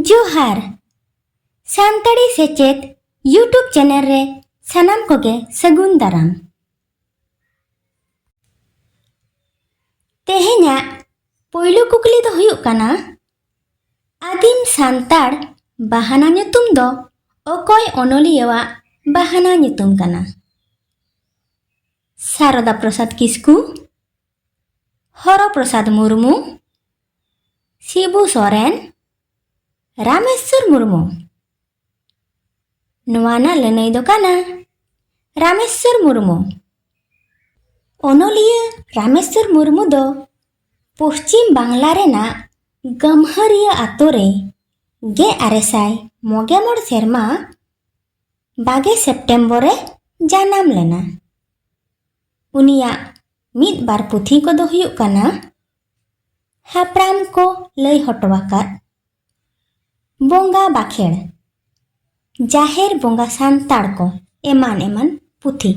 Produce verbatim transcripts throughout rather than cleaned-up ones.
ᱡᱚᱦᱟᱨ᱾ ᱥᱟᱱᱛᱟᱲᱤ ᱥᱮᱪᱮᱫ YouTube channel ᱨᱮ ᱥᱟᱱᱟᱢ ᱠᱚᱜᱮ ᱥᱟᱹᱜᱩᱱ ᱫᱟᱨᱟᱢ᱾ ᱛᱮᱦᱮᱧᱟᱜ ᱯᱳᱭᱞᱳ ᱠᱩᱠᱞᱤ ᱫᱚ ᱦᱩᱭᱩᱜ ᱠᱟᱱᱟ, ᱟᱹᱫᱤᱢ ᱥᱟᱱᱛᱟᱲ ᱵᱟᱦᱟᱱᱟ ᱧᱩᱛᱩᱢ ᱫᱚ ᱚᱠᱚᱭ ᱚᱱᱚᱞᱤᱭᱟᱹᱣᱟᱜ ᱵᱟᱦᱟᱱᱟ ᱧᱩᱛᱩᱢ ᱠᱟᱱᱟ? ᱥᱟᱨᱚᱫᱟ ᱯᱨᱚᱥᱟᱫᱽ ᱠᱤᱥᱠᱩ, ᱦᱚᱨᱚ ᱯᱨᱚᱥᱟᱫᱽ ᱢᱩᱨᱢᱩ, ᱥᱤᱵᱩ ᱥᱚᱨᱮᱱ, ᱨᱟᱢᱮᱥᱣᱚᱨ ᱢᱩᱨᱢᱩ᱾ ᱱᱚᱣᱟ ᱨᱮᱱᱟᱜ ᱞᱟᱹᱱᱟᱹᱭ ᱫᱚ ᱠᱟᱱᱟ ᱨᱟᱢᱮᱥᱣᱚᱨ ᱢᱩᱨᱢᱩ᱾ ᱚᱱᱚᱞᱤᱭᱟᱹ ᱨᱟᱢᱮᱥᱣᱚᱨ ᱢᱩᱨᱢᱩ ᱫᱚ ᱯᱚᱥᱪᱤᱢ ᱵᱟᱝᱞᱟ ᱨᱮᱱᱟᱜ ᱜᱟᱹᱢᱦᱟᱹᱨᱤᱭᱟᱹ ᱟᱛᱳ ᱨᱮ ᱜᱮᱞ ᱟᱨᱮ ᱥᱟᱭ ᱢᱚᱬᱮ ᱜᱮᱞ ᱢᱚᱬᱮ ᱥᱮᱨᱢᱟ ᱵᱟᱜᱮ ᱥᱮᱯᱴᱮᱢᱵᱚᱨ ᱨᱮ ᱡᱟᱱᱟᱢ ᱞᱮᱱᱟ᱾ ᱩᱱᱤᱭᱟᱜ ᱢᱤᱫ ᱵᱟᱨ ᱯᱩᱛᱷᱤ ᱠᱚᱫᱚ ᱦᱩᱭᱩᱜ ᱠᱟᱱᱟ, ᱦᱟᱯᱲᱟᱢ ᱠᱚ ᱞᱟᱹᱭ ᱦᱚᱴᱚ ᱟᱠᱟᱫ, ᱵᱚᱸᱜᱟ ᱵᱟᱠᱷᱮᱲ, ᱡᱟᱦᱮᱨ ᱵᱚᱸᱜᱟ ᱥᱟᱱᱛᱟᱲ ᱠᱚ, ᱮᱢᱟᱱ ᱮᱢᱟᱱ ᱯᱩᱛᱷᱤ᱾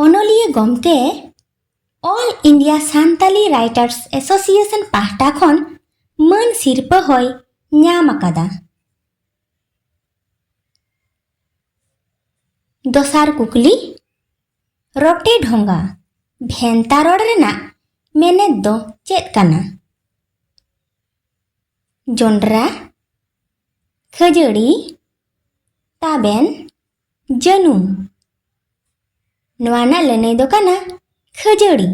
ᱚᱱᱚᱞᱤᱭᱟᱹ ᱜᱚᱢᱠᱮ All India Santali Writers Association ᱯᱟᱦᱴᱟ ᱠᱷᱚᱱ ᱢᱟᱹᱱ ᱥᱤᱨᱯᱟᱹ ᱦᱚᱸᱭ ᱧᱟᱢ ᱟᱠᱟᱫᱟ᱾ ᱫᱚᱥᱟᱨ ᱠᱩᱠᱞᱤ, ᱨᱚᱴᱮ ᱰᱷᱚᱸᱜᱟ ᱵᱷᱮᱱᱛᱟ ᱨᱚᱲ ᱨᱮᱱᱟᱜ ᱢᱮᱱᱮᱛ ᱫᱚ ᱪᱮᱫ ᱠᱟᱱᱟ? ᱡᱚᱱᱰᱨᱟ, ᱠᱷᱟᱹᱡᱟᱹᱲᱤ, ᱛᱟᱵᱮᱱ, ᱡᱟᱹᱱᱩᱢ᱾ ᱱᱚᱣᱟ ᱨᱮᱱᱟᱜ ᱞᱟᱹᱱᱟᱹᱭ ᱫᱚ ᱠᱟᱱᱟ ᱠᱷᱟᱹᱡᱟᱹᱲᱤ᱾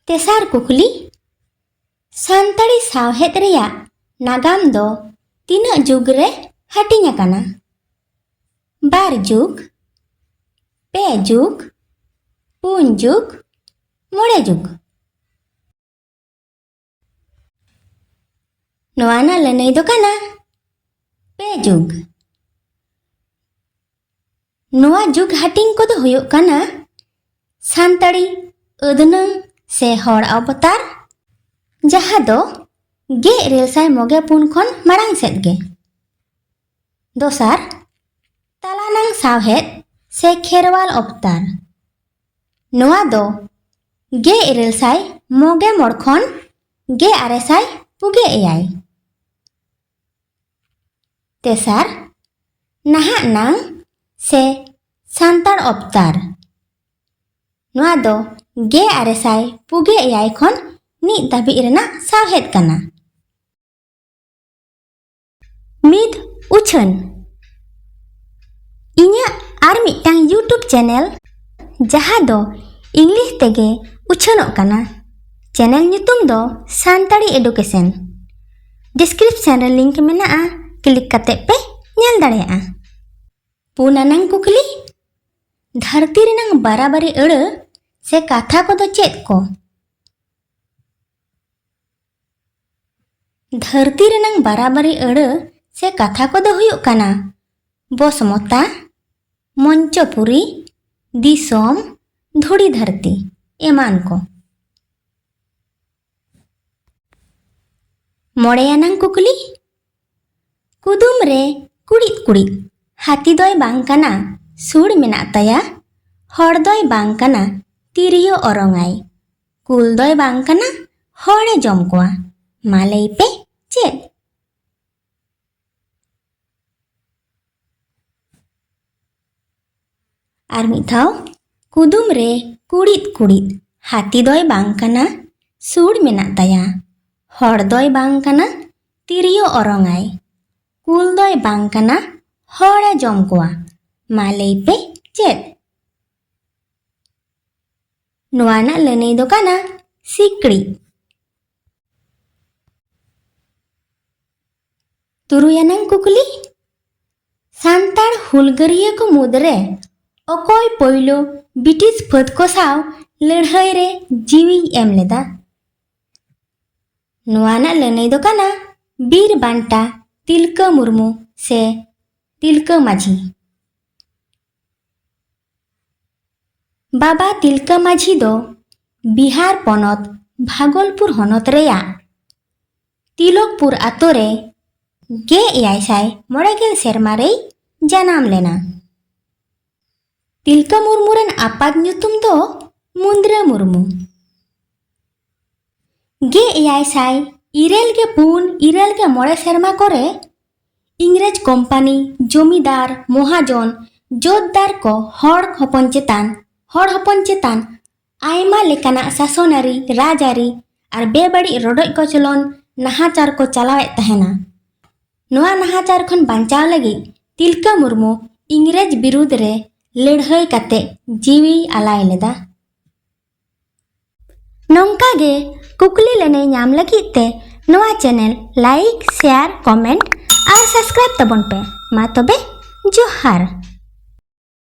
ᱛᱮᱥᱟᱨ ᱠᱩᱠᱞᱤ, ᱥᱟᱱᱛᱟᱲᱤ ᱥᱟᱶᱦᱮᱫ ᱨᱮᱭᱟᱜ ᱱᱟᱜᱟᱢ ᱫᱚ ᱛᱤᱱᱟᱹᱜ ᱡᱩᱜᱽ ᱨᱮ ᱦᱟᱹᱴᱤᱧ ᱟᱠᱟᱱᱟ? ᱵᱟᱨ ᱡᱩᱜᱽ, ᱯᱮ ᱡᱩᱜᱽ, ᱯᱩᱱ ᱡᱩᱜᱽ, ᱢᱚᱬᱮ ᱡᱩᱜᱽ᱾ ᱱᱚᱣᱟ ᱨᱮᱱᱟᱜ ᱞᱟᱹᱱᱟᱹᱭ ᱫᱚ ᱠᱟᱱᱟ ᱯᱮ ᱡᱩᱜᱽ᱾ ᱱᱚᱣᱟ ᱡᱩᱜᱽ ᱦᱟᱹᱴᱤᱧ ᱠᱚᱫᱚ ᱦᱩᱭᱩᱜ ᱠᱟᱱᱟ ᱥᱟᱱᱛᱟᱲᱤ ᱟᱹᱫᱽᱱᱟᱹ ᱥᱮ ᱦᱚᱲ ᱚᱵᱚᱛᱟᱨ, ᱡᱟᱦᱟᱸ ᱫᱚ ᱜᱮᱞ ᱤᱨᱟᱹᱞ ᱥᱟᱭ ᱢᱚᱜᱮ ᱯᱩᱱ ᱠᱷᱚᱱ ᱢᱟᱲᱟᱝ ᱥᱮᱫ ᱜᱮ᱾ ᱫᱚᱥᱟᱨ, ᱛᱟᱞᱟᱱᱟᱝ ᱥᱟᱶᱦᱮᱫ ᱥᱮ ᱠᱷᱮᱨᱣᱟᱞ ᱚᱵᱛᱟᱨ᱾ ᱱᱚᱣᱟ ᱫᱚ ᱜᱮᱞ ᱤᱨᱟᱹᱞ ᱥᱟᱭ ᱢᱚᱜᱮ ᱢᱚᱬ ᱠᱷᱚᱱ ᱜᱮᱞ ᱟᱨᱮ ᱥᱟᱭ ᱯᱩᱜᱮ ᱮᱭᱟᱭ᱾ ᱛᱮᱥᱟᱨ, ᱱᱟᱦᱟᱜ ᱱᱟᱝ ᱥᱮ ᱥᱟᱱᱛᱟᱲ ᱚᱵᱛᱟᱨ᱾ ᱱᱚᱣᱟ ᱫᱚ ᱜᱮᱞ ᱟᱨᱮ ᱥᱟᱭ ᱯᱩᱜᱮ ᱮᱭᱟᱭ ᱠᱷᱚᱱ ᱱᱤᱛ ᱫᱷᱟᱹᱵᱤᱡ ᱨᱮᱱᱟᱜ ᱥᱟᱶᱦᱮᱫ ᱠᱟᱱᱟ᱾ ᱢᱤᱫ ᱩᱪᱷᱟᱹᱱ᱾ ᱤᱧᱟᱹᱜ ᱟᱨ ᱢᱤᱫᱴᱟᱝ YouTube ᱪᱮᱱᱮᱞ, ᱡᱟᱦᱟᱸ ᱫᱚ ᱤᱝᱞᱤᱥ ᱛᱮᱜᱮ ᱩᱪᱷᱟᱹᱱᱚᱜ ᱠᱟᱱᱟ᱾ ᱪᱮᱱᱮᱞ ᱧᱩᱛᱩᱢ ᱫᱚ ᱥᱟᱱᱛᱟᱲᱤ ᱮᱰᱩᱠᱮᱥᱚᱱ᱾ ᱰᱤᱥᱠᱨᱤᱯᱥᱚᱱ ᱨᱮ ᱞᱤᱝᱠ ᱢᱮᱱᱟᱜᱼᱟ, ᱠᱞᱤᱠ ᱠᱟᱛᱮ ᱯᱮ ᱧᱮᱞ ᱫᱟᱲᱮᱭᱟᱜᱼᱟ᱾ ᱯᱩᱱ ᱟᱱᱟᱝ ᱠᱩᱠᱞᱤ, ᱫᱷᱟᱹᱨᱛᱤ ᱨᱮᱱᱟᱝ ᱵᱟᱨᱟᱵᱟᱨᱤ ᱟᱹᱲᱟᱹ ᱥᱮ ᱠᱟᱛᱷᱟ ᱠᱚᱫᱚ ᱪᱮᱫ ᱠᱚ? ᱫᱷᱟᱹᱨᱛᱤ ᱨᱮᱱᱟᱝ ᱵᱟᱨᱟᱵᱟᱨᱤ ᱟᱹᱲᱟᱹ ᱥᱮ ᱠᱟᱛᱷᱟ ᱠᱚᱫᱚ ᱦᱩᱭᱩᱜ ᱠᱟᱱᱟ ᱵᱚᱥᱢᱚᱛᱟ, ᱢᱚᱧᱪᱚᱯᱩᱨᱤ, ᱫᱤᱥᱚᱢ, ᱫᱷᱩᱲᱤ ᱫᱷᱟᱹᱨᱛᱤ ᱮᱢᱟᱱ ᱠᱚ᱾ ᱢᱚᱬᱮ ᱟᱱᱟᱝ ᱠᱩᱠᱞᱤ, ᱠᱩᱫᱩᱢ ᱨᱮ ᱠᱩᱲᱤᱫ ᱠᱩᱲᱤᱫ ᱦᱟᱹᱛᱤ ᱫᱚᱭ ᱵᱟᱝ ᱠᱟᱱᱟ, ᱥᱩᱲ ᱢᱮᱱᱟᱜ ᱛᱟᱭᱟ, ᱦᱚᱲ ᱫᱚᱭ ᱵᱟᱝ ᱠᱟᱱᱟ, ᱛᱤᱨᱭᱳ ᱚᱨᱚᱝᱟᱭ, ᱠᱩᱞ ᱫᱚᱭ ᱵᱟᱝ ᱠᱟᱱᱟ, ᱦᱚᱲᱮ ᱡᱚᱢ ᱠᱚᱣᱟ, ᱢᱟ ᱞᱟᱹᱭ ᱯᱮ ᱪᱮᱫ? ᱟᱨ ᱢᱤᱫ ᱫᱷᱟᱣ, ᱠᱩᱫᱩᱢ ᱨᱮ ᱠᱩᱲᱤᱫ ᱠᱩᱲᱤᱫ ᱦᱟᱹᱛᱤ ᱫᱚᱭ ᱵᱟᱝ ᱠᱟᱱᱟ, ᱥᱩᱲ ᱢᱮᱱᱟᱜ ᱛᱟᱭᱟ, ᱦᱚᱲ ᱫᱚᱭ ᱵᱟᱝ ᱠᱟᱱᱟ, ᱛᱤᱨᱭᱳ ᱚᱨᱚᱝᱟᱭ, ᱠᱩᱞ ᱫᱚᱭ ᱵᱟᱝ ᱠᱟᱱᱟ, ᱦᱚᱲᱮ ᱡᱚᱢ ᱠᱚᱣᱟ, ᱢᱟ ᱞᱟᱹᱭ ᱯᱮ ᱪᱮᱫ? ᱱᱚᱣᱟ ᱨᱮᱱᱟᱜ ᱞᱟᱹᱱᱟᱹᱭ ᱫᱚ ᱠᱟᱱᱟ ᱥᱤᱠᱲᱤᱡ᱾ ᱛᱩᱨᱩᱭ ᱟᱱᱟᱝ ᱠᱩᱠᱞᱤ, ᱥᱟᱱᱛᱟᱲ ᱦᱩᱞᱜᱟᱹᱨᱤᱭᱟᱹ ᱠᱚ ᱢᱩᱫᱽᱨᱮ ᱚᱠᱚᱭ ᱯᱳᱭᱞᱳ ᱵᱨᱤᱴᱤᱥ ᱯᱷᱟᱹᱫ ᱠᱚ ᱥᱟᱶ ᱞᱟᱹᱲᱦᱟᱹᱭ ᱨᱮ ᱡᱤᱣᱤᱭ ᱮᱢ ᱞᱮᱫᱟ? ᱱᱚᱣᱟ ᱨᱮᱱᱟᱜ ᱞᱟᱹᱱᱟᱹᱭ ᱫᱚ ᱠᱟᱱᱟ ᱵᱤᱨ ᱵᱟᱱᱴᱟ ᱛᱤᱞᱠᱟᱹ ᱢᱩᱨᱢᱩ ᱥᱮ ᱛᱤᱞᱠᱟᱹ ᱢᱟᱹᱡᱷᱤ᱾ ᱵᱟᱵᱟ ᱛᱤᱞᱠᱟᱹ ᱢᱟᱹᱡᱷᱤ ᱫᱚ ᱵᱤᱦᱟᱨ ᱯᱚᱱᱚᱛ ᱵᱷᱟᱜᱚᱞᱯᱩᱨ ᱦᱚᱱᱚᱛ ᱨᱮᱭᱟᱜ ᱛᱤᱞᱚᱠᱯᱩᱨ ᱟᱛᱳ ᱨᱮ ᱜᱮᱞ ᱮᱭᱟᱭ ᱥᱟᱭ ᱢᱚᱬᱮ ᱜᱮᱞ ᱥᱮᱨᱢᱟ ᱨᱮᱭ ᱡᱟᱱᱟᱢ ᱞᱮᱱᱟ᱾ ᱛᱤᱞᱠᱟᱹ ᱢᱩᱨᱢᱩ ᱨᱮᱱ ᱟᱯᱟᱛ ᱧᱩᱛᱩᱢ ᱫᱚ ᱢᱩᱱᱫᱽᱨᱟᱹ ᱢᱩᱨᱢᱩ ᱜᱮᱞ ᱮᱭᱟᱭ ᱥᱟᱭ ᱤᱨᱟᱹᱞ ᱜᱮᱞ ᱯᱩᱱ ᱤᱨᱟᱹᱞ ᱜᱮᱞ ᱢᱚᱬᱮ ᱥᱮᱨᱢᱟ ᱠᱚᱨᱮ ᱤᱝᱨᱮᱡᱽ ᱠᱳᱢᱯᱟᱱᱤ, ᱡᱚᱢᱤᱫᱟᱨ, ᱢᱚᱦᱟᱡᱚᱱ, ᱡᱳᱛᱫᱟᱨ ᱠᱚ ᱦᱚᱲ ᱦᱚᱯᱚᱱ ᱪᱮᱛᱟᱱ, ᱦᱚᱲ ᱦᱚᱯᱚᱱ ᱪᱮᱛᱟᱱ ᱟᱭᱢᱟ ᱞᱮᱠᱟᱱᱟᱜ ᱥᱟᱥᱚᱱᱟᱹᱨᱤ, ᱨᱟᱡᱽᱟᱹᱨᱤ ᱟᱨ ᱵᱮᱵᱟᱹᱲᱤᱡ ᱨᱚᱰᱚᱡ ᱠᱚᱪᱞᱚᱱ ᱱᱟᱦᱟᱪᱟᱨ ᱠᱚ ᱪᱟᱞᱟᱣᱮᱫ ᱛᱟᱦᱮᱱᱟ᱾ ᱱᱚᱣᱟ ᱱᱟᱦᱟᱪᱟᱨ ᱠᱷᱚᱱ ᱵᱟᱧᱪᱟᱣ ᱞᱟᱹᱜᱤᱫ ᱛᱤᱞᱠᱟᱹ ᱢᱩᱨᱢᱩ ᱤᱝᱨᱮᱡᱽ ᱵᱤᱨᱩᱫᱽ ᱨᱮ ᱞᱟᱹᱲᱦᱟᱹᱭ ᱠᱟᱛᱮ ᱡᱤᱣᱤᱭ ᱟᱞᱟᱭ ᱞᱮᱫᱟ᱾ ᱱᱚᱝᱠᱟ ᱜᱮ ᱠᱩᱠᱞᱤ ᱞᱟᱹᱱᱟᱹᱭ ᱧᱟᱢ ᱞᱟᱹᱜᱤᱫ ᱛᱮ ᱱᱚᱣᱟ ᱪᱮᱱᱮᱞ ᱞᱟᱭᱤᱠ, ᱥᱮᱭᱟᱨ, ᱠᱚᱢᱮᱱᱴ ᱟᱨ ᱥᱟᱵᱥᱠᱨᱟᱭᱤᱵ ᱛᱟᱵᱚᱱ ᱯᱮ᱾ ᱢᱟ ᱛᱚᱵᱮ, ᱡᱚᱦᱟᱨ᱾